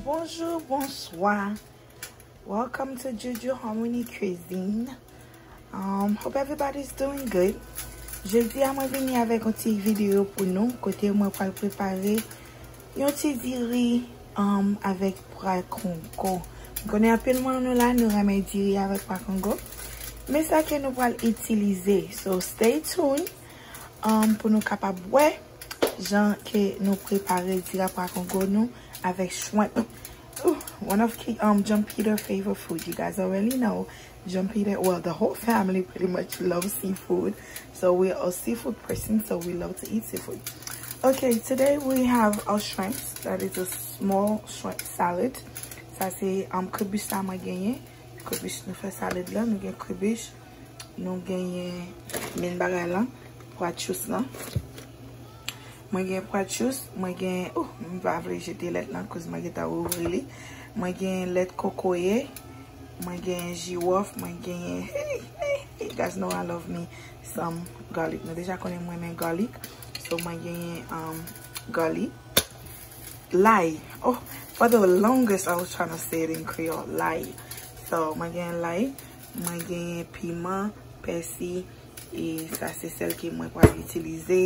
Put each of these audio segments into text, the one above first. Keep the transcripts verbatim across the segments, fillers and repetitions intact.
Bonjou, bonswa. Welcome to Juju Harmony Cuisine. Um, hope everybody's doing good. Jodi a mwen vini avèk yon ti videyo pou nou, kote mwen pral prepare yon ti diri, um, avèk pwa kongo. M konnen anpil nan nou la, nou renmen diri avèk pwa kongo. Men sa ke nou pral itilize. So, stay tuned, um, pou nou kapab wè jan ke nou prepare diri a pwa kongo nou avèk shrimp. Ooh, one of Ki-, um, John Peter favorite food. You guys already know John Peter, well, the whole family pretty much loves seafood. So we're a seafood person, so we love to eat seafood. Okay, today we have our shrimps. That is a small shrimp salad. Sa se, um, kribich sa mwen genyen. Kribich nou fè salad la, nou gen kribich. Nou genyen men bagay lan, pwa chous lan. Mwen gen pwa chous, mwen gen, oh, m pa vle jete lèt lan, koz mwen gentan ouvri li. Mwen gen lèt kokoye, mwen gen jiwòf, mwen gen, hey, hey, hey, you guys know I love me some garlic. Nou deja konnen mwen renmen garlic. So, mwen gen, um, garlic. Lay. Oh, for the longest, I was trying to say it in Creole. Lay. So, mwen gen lay, mwen gen piman, pèsi, e sa se sèl ke mwen pral itilize.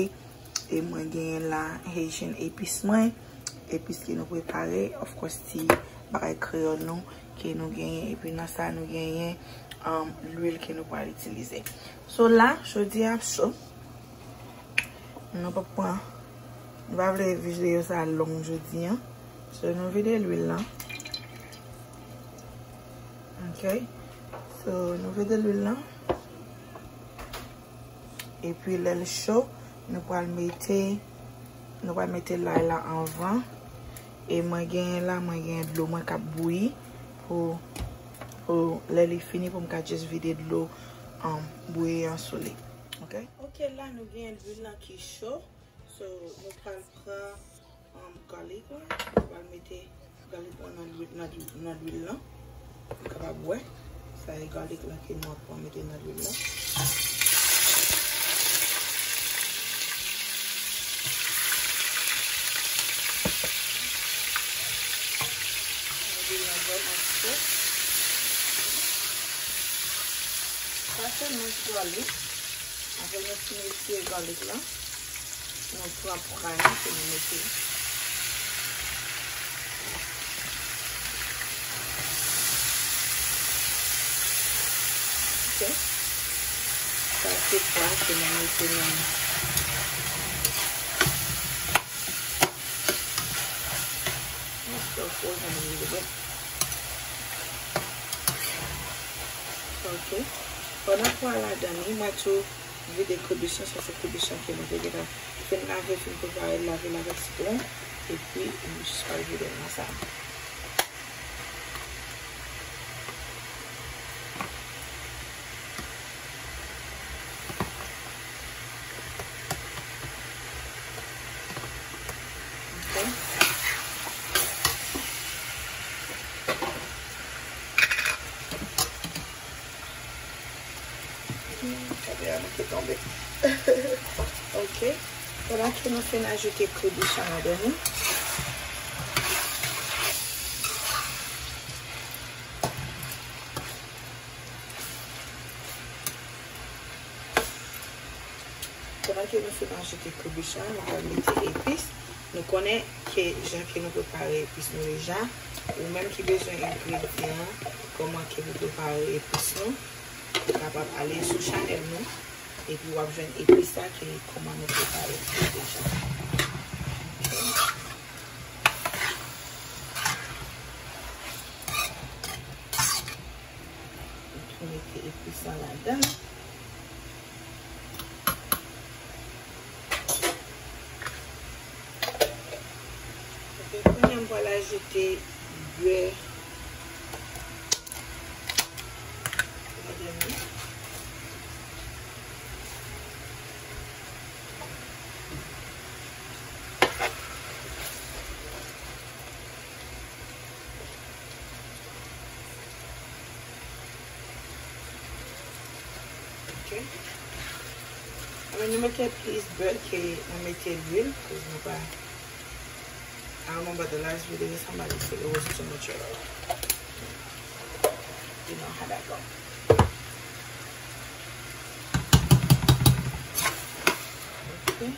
E mwen gen la Haitian epis mwen. Epis ke nou prepare, of course, ti bagay kreyòl nou ke nou genyen. Epi nan sa, nou genyen, um, lwil ke nou pral itilize. So la, jodi a ap cho. Nou pa pran, nou pa vle videyo sa long jodi an. So, nou vide lwil lan. Ok. So, nou vide lwil lan. Epi, lè l cho, nou pral mete, nou pral mete lay la anvan. E mwen genyen la, mwen genyen dlo mwen k ap bouyi pou, pou lè li fini, pou m ka just vide dlo, um, bouyi an sou li. Ok? Ok, la nou gen lwil lan ki cho. So, nou pral pran, um, garlic lan. Nou pral mete garlic lan nan lwil, nan, nan lwil lan. Ou kapab wè. Sa e garlic lan ke nou ap pran mete nan lwil lan. Lwil lan vrèman cho. Sa se minced garlic. Apre nou fini fri garlic lan, nou pran pwa nou pou nou mete. Ok. Sa se pwa ke nou mete nan. Let's go for it a little bit. Ok. Pandan pwa ladan li, mwen tou vide kribich lan, sa se kribich lan ke mwen te gentan fin lave, fin prepare, lave l avèk sitwon, epi m jis pral vide l nan sa. Ok. Hmm, gade a manke tonbe. Ok. Pandan ke nou fin ajoute kribich lan ladan li. Pandan ke nou fin ajoute kribich lan, nou pral mete epis. Nou konnen ke jan ke nou prepare epis nou deja. Ou menm ki bezwen engredyan, kòman ke pou prepare epis nou, ou kapab ale sou chanèl nou, epi w ap jwenn epis sa ke kòman nou prepare li deja. Ok. Mete epis lan ladan. Ok, kounye a m pral ajoute bè ladan li. Ok. Alò, nou mete plis bè ke nou mete lwil, koz nou pa, I remember the last video, somebody said it was too much oil. You know how that go. Okay.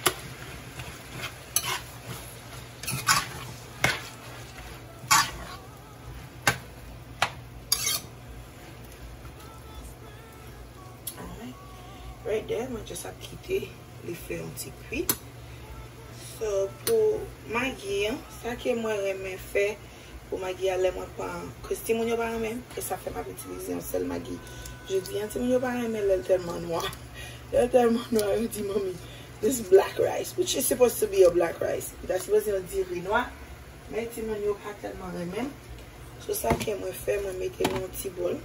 Alright. Right there, mwen just ap kite li fè yon ti kwi. So, pou magi an, sa ke mwen renmen fè pou magi a, lè mwen pran, cause timoun yo pa renmen, e sa fè m ap itilize yon sèl magi. Jodi an, timoun yo pa renmen lè l tèlman nwa. Lè l tèlman nwa, yo di, "Mommy, this black rice," which is supposed to be a black rice. Li ta sipoze yon diri nwa, men timoun yo pa tèlman renmen. So, sa ke mwen fè, mwen mete nan yon ti bòl.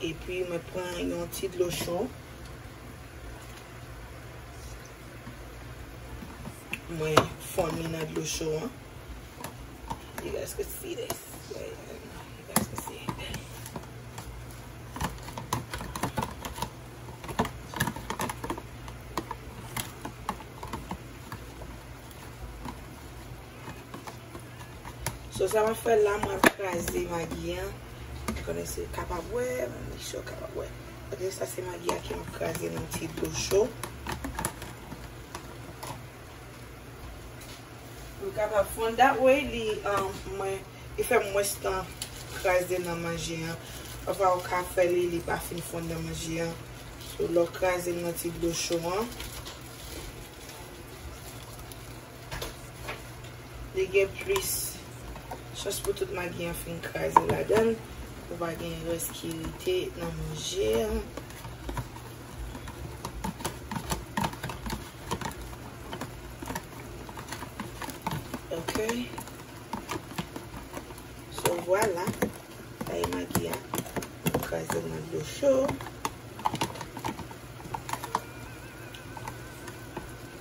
Epi, mwen pran yon ti dlo cho. Mwen fonn li nan dlo cho an. You guys could see this. Yeah, yeah, you guys could see it. So, sa m ap fè la, mwen ap kraze magi an. Mwen konnen si w kapab wè, mwen make sure w kapab wè. Ok, sa se magi a ke m ap kraze nan ti dlo cho. Li kapab fonn that way, li, um, mwen, li fè mwens tan kraze nan manje an. Pafwa ou ka fè li, li pa fin fonn nan manje an. So, lè w kraze l nan ti dlo cho an, li gen plis chans pou tout magi an fin kraze ladan l, pou pa gen rès ki rete nan manje an. Ok. So, vwala. Sa e magi a. Mwen kraze l nan dlo cho.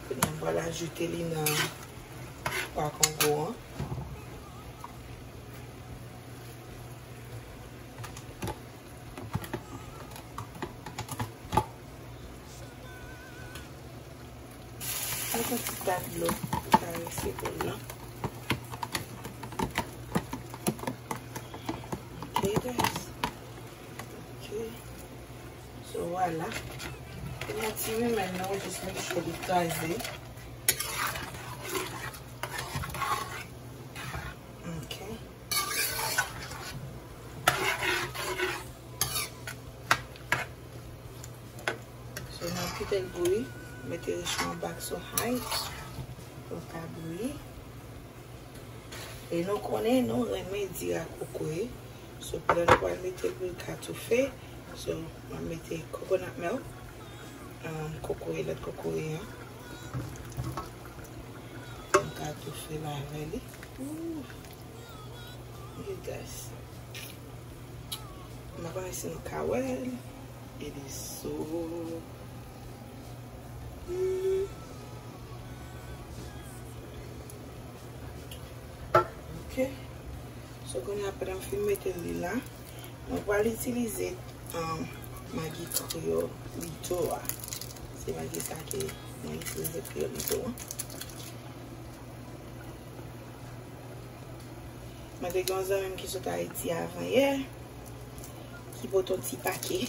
Kounye a, m pral ajoute li nan pwa kongo an. Mete yon ti ta dlo pou karese bòl lan. Ok, guys. Ok. So, vwala. E nan ti rimèl nan, just make sure li kraze. Ok. So, n ap kite l bouyi. Mete rechon an back so high. Pou l ka bouyi. E nou konnen nou renmen diri a kokoye. So, pandan nou pral mete l pou l ka toufe. So, mwen mete coconut milk. Um, kokoye, lèt kokoye an. Mwen ka toufe l avè li. Ooh. Look at this. M pa konnen si nou ka wè l. It is so, mm. Ok. So, kounye a, pandan m fin mete li la, mwen pral itilize, um, magi kreyòl Lito a. Se magi sa ke mwen itilize, kreyòl Lito a. Mwen te gen yon zanmi m ki sot Ayiti avan yè, ki pote yon ti pake,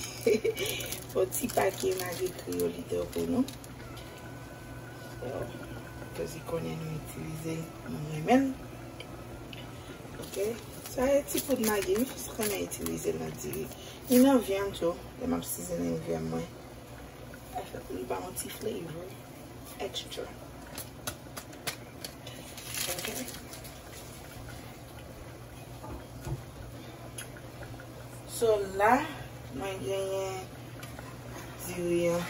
yon ti pake magi kreyòl Lito pou nou. So, cause li konnen nou itilize l, nou renmen l. Ok. Sa e ti poud magi, m jis renmen itilize l nan diri. Ni nan vyann tou, lè m ap sizonnen vyann mwen. Li ba yon ti flavor extra. Ok. So la, mwen genyen diri an.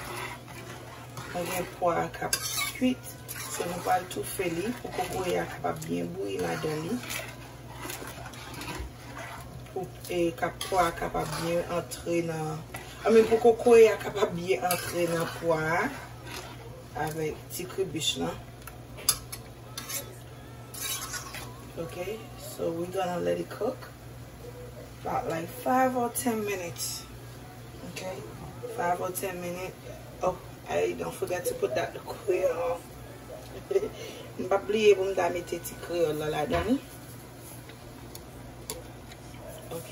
Mwen gen pwa a k ap kwit. So nou pral toufe li pou kokoye a kapab byen bouyi ladan li. Pou, e, kap, pwa a kapab byen antre nan, I mean, pou kokoye a kapab byen antre nan pwa a avèk ti kribich lan. Ok, so we gonna let it cook about like five or ten minutes. Ok, five or ten minutes. Oh, I don't forget to put that the quill off. M p ap bliye pou m ta mete ti kreyòl la ladan li. Ok.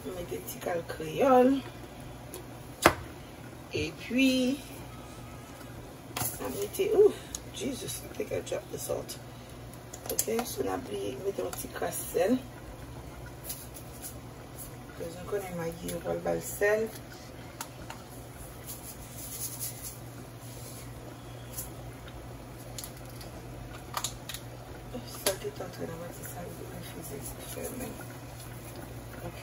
M mete ti kal kreyòl. Epi, m ap mete, ooh, Jesus, I think I dropped the salt. Ok, so n ap bliye mete yon ti kras sèl. Bezwen konnen Maggi yo pral ba l sèl. Sa ki t antre nan pati sa, li refize pou fèmen. Ok.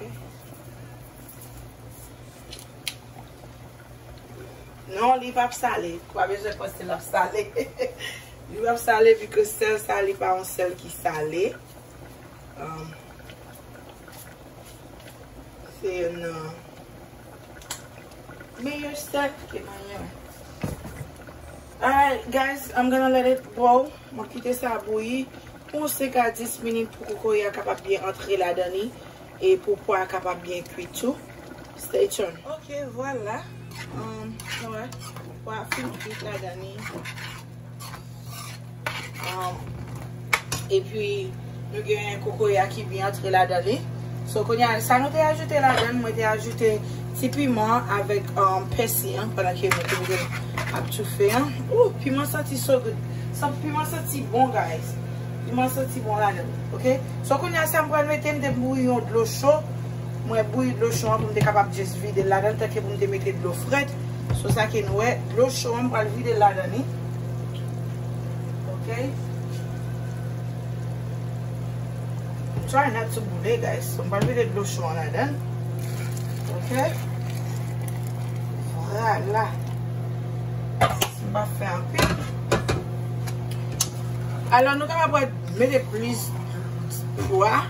Non, li p ap sale. Ou pa bezwen panse l ap sale. Li p ap sale, because sèl sa, li pa yon sèl ki sale. Um, se yon, uh, meyè sèl ke manyen. Alright, guys, I'm gonna let it boil. Mwen kite sa bouyi pou senk a dis minit pou kokoye a kapab byen antre ladan li e pou pwa a kapab byen kwi tou. Stay tuned. Ok, vwala. Um, wè, pwa a fin kwi ladan li. Um, epi, nou gen kokoye a ki byen antre ladan li. So, kounye a, sa nou te ajoute ladan, mwen te ajoute ti piman avèk, um, pèsi an, pandan ke nou te ap toufe an. Ooh, piman santi so good. San, piman santi bon, guys. Piman santi bon ladan, ok? So, kounye a, sa m pral mete, m te bouyi yon dlo cho. Mwen bouyi dlo cho an pou m te kapab just vide l ladan, tanke pou m te mete dlo frèt. So, sa ke nou wè, dlo cho an, m pral vide l ladan li. Ok. Try not to boule, guys. So, m pral vide dlo cho an ladan. Ok. Vwala. M pa fè anpil. Alò, nou kapab wè, mete plis pwa.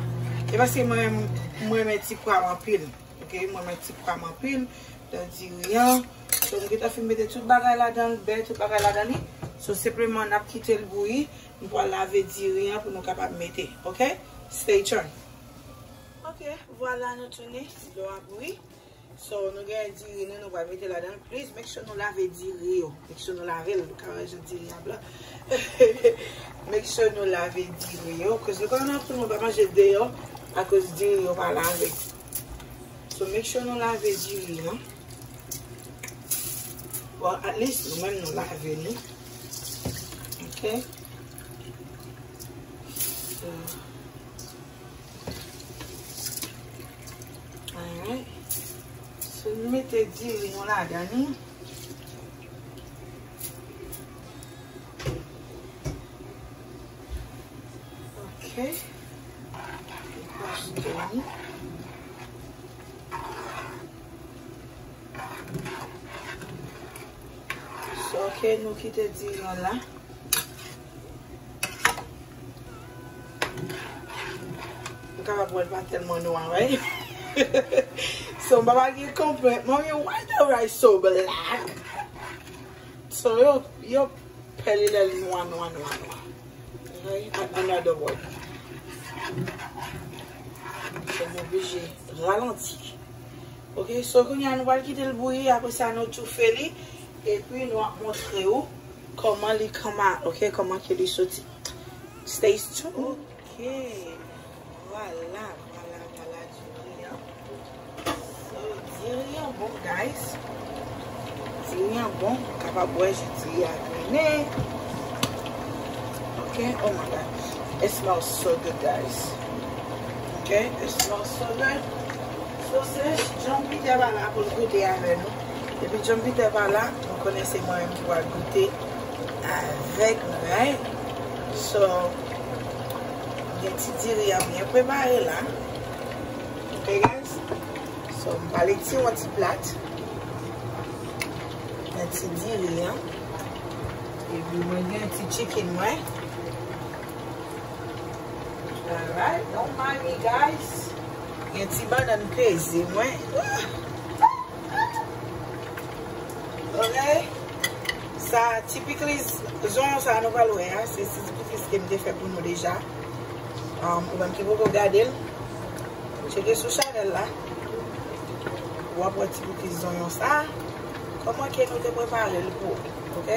E paske mwen, mwen renmen ti pwa m anpil. Ok, mwen renmen ti pwa m anpil. Nan diri an. So, m gentan fin mete tout bagay ladan l, bè, tout bagay ladan li. So, senpleman, n ap kite l bouyi. M pral lave diri an pou nou kapab mete. Ok? Stay tuned. Ok, vwala, nou tounen. Dlo a bouyi. So, nou gen diri nou, nou pral mete ladan l. Please, make sure nou lave diri yo. Make sure nou lave l. Ou ka wè jan diri an blan. Make sure nou lave diri yo. Cause nou konnen anpil moun pa manje deyò akoz diri yo pa lave. So, make sure nou lave diri an. Well, at least nou menm nou lave nou. Ok. So, alright. So, nou mete diri nou ladan li. Ok. So, ok, nou kite diri an la. M kapab wè l pa tèlman nwa, right? So, m pa gen konprann. Mommy, why the rice so black? So, yo, yo pèl li lè l nwa, nwa, nwa, nwa. Ok? A-, another word. So, m oblije ralanti. Ok, so kounye a nou pral kite l bouyi, apre sa nou toufe li, epi nou ap montre w kòman li come out, ok, kòman ke li soti. Stay tuned. Ok, vwala, vwala, vwala, diri an. So, diri an bon, guys. Diri an bon, ou kapab wè jan diri a grennen. Ok, oh my God. It smells so good, guys. Ok, it smells so good. So, se John Peter pa la pou l goute avè nou. Depi John Peter pa la, nou konnen se mwen menm ki pral goute avèk nou, right? So, gen ti diri an byen prepare la. Ok, guys? So, m pral retire yon ti plat. Yon ti diri an. Epi mwen gen ti chicken mwen. Alright, don't mind me, guys. Gen ti bannann peze mwen. Ok. Sa, typically, zonyon sa nou pral wè a, se ti pitis ke m te fè pou nou deja. Um, ou menm ki poko gade l, tcheke sou chanèl la. W ap wè ti pitis zonyon sa. Kòman ke nou te prepare l pou ou, ok?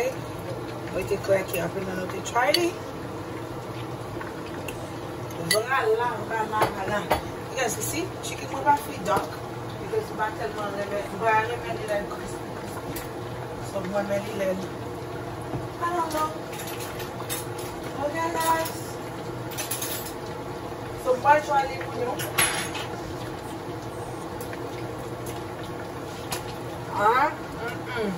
Mwen te kreke anpil nan nou te try li. Vrala, vrala, vrala. Guys, you see, chicken mwen pa fri dark. Because mwen pa tèlman renmen, mwen pa renmen li lè l crispy, crispy. So, mwen renmen li lè l, I don't know. Ok, guys. So, mwen try li pou nou. Ah, mm, mm.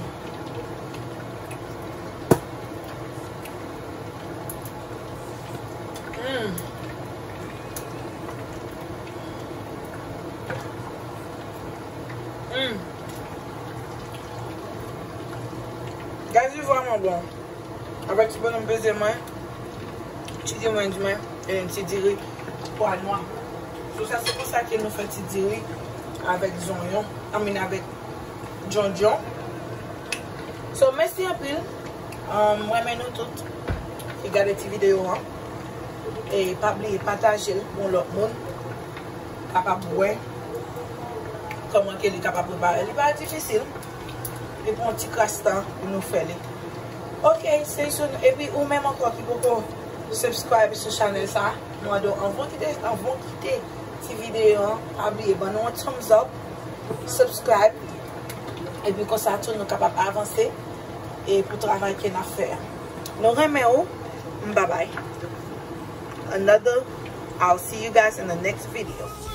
Mm. Mm. Guys, li vrèman bon. Avèk ti bononm peze mwen, ti diri mwen, di mwen, e ti diri pwa nwa. So sa se konsa ke nou fè ti diri avèk zonyon, I mean avèk djondjon. So mèsi anpil. Um, mwen renmen nou tout ki gade ti videyo an. E pa bliye pataje l pou lòt moun kapab wè kòman ke li kapab prepare. Li pa difisil. Li pran yon ti kras tan pou nou fè li. Ok, stay tuned. Epi ou menm ankò ki poko subscribe sou chanèl sa, mwen mande w anvan w kite, anvan w kite ti videyo an, pa bliye ban nou yon thumbs up, subscribe. Epi konsa tou nou kapab avanse e pou travay ke n ap fè a. Nou renmen ou. Bye bye. Another, I'll see you guys in the next video.